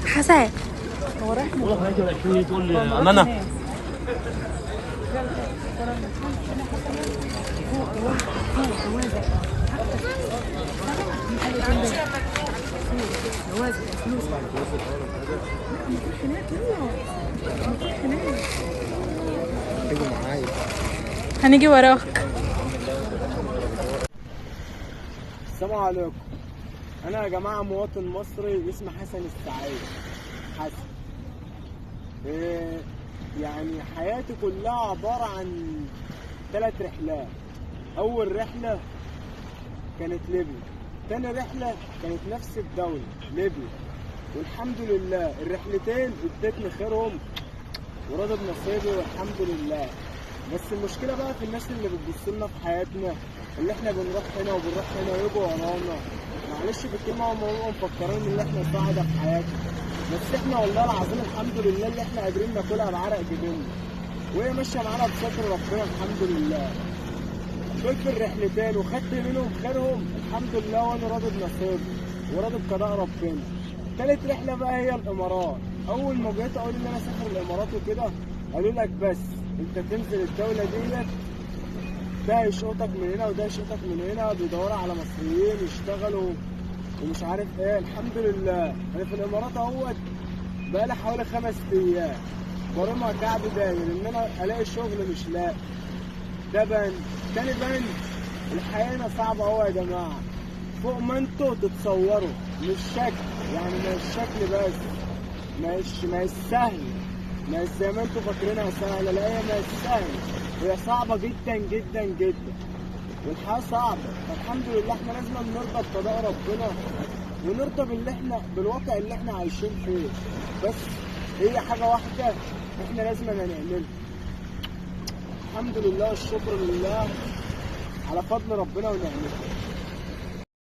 حسن هو رايح تقول لي امانه. هنيجي وراك. السلام عليكم. انا يا جماعة مواطن مصري اسمي حسن السعيد حسن. يعني حياتي كلها عبارة عن 3 رحلات. اول رحله كانت ليبيا، تاني رحله كانت نفس الدولة ليبيا، والحمد لله الرحلتين ادتني خيرهم وراضي بنصيبي والحمد لله. بس المشكلة بقى في الناس اللي بتبص لنا في حياتنا، اللي احنا بنروح هنا وبنروح هنا ويجوا ورانا. معلش في الكلمة، هم بيبقوا مفكرين ان احنا سعداء في حياتنا، بس احنا والله العظيم الحمد لله اللي احنا قادرين ناكلها بعرق جبيننا، وهي ماشية معانا بستر ربنا الحمد لله. دول في الرحلتين وخدت منهم خيرهم الحمد لله، وانا راضي بنصيبي وراضي بقضاء ربنا. تالت رحله بقى هي الامارات. اول ما جيت اقول ان انا اسافر الامارات وكده، قالوا لك بس انت تنزل الدولة ديت، ده يشقطك من هنا وده يشقطك من هنا، بيدوروا على مصريين يشتغلوا ومش عارف ايه. الحمد لله انا في الامارات اهوت بقالي حوالي 5 ايام برمى كعب داير ان انا الاقي شغل مش لاقي. ده بند. تاني بند، الحياة هنا صعبة اهو يا جماعة، فوق ما انتوا تتصوروا. مش شكل يعني، مش شكل بس، مش سهل، مش زي ما انتوا فاكرينها سهلة، لا هي مش سهلة، هي صعبة جدا جدا جدا، والحياة صعبة. فالحمد لله احنا لازم نرضى بقضاء ربنا ونرضى باللي احنا، بالواقع اللي احنا عايشين فيه. بس هي حاجة واحدة احنا لازم نعملها. الحمد لله والشكر لله على فضل ربنا ونعمته.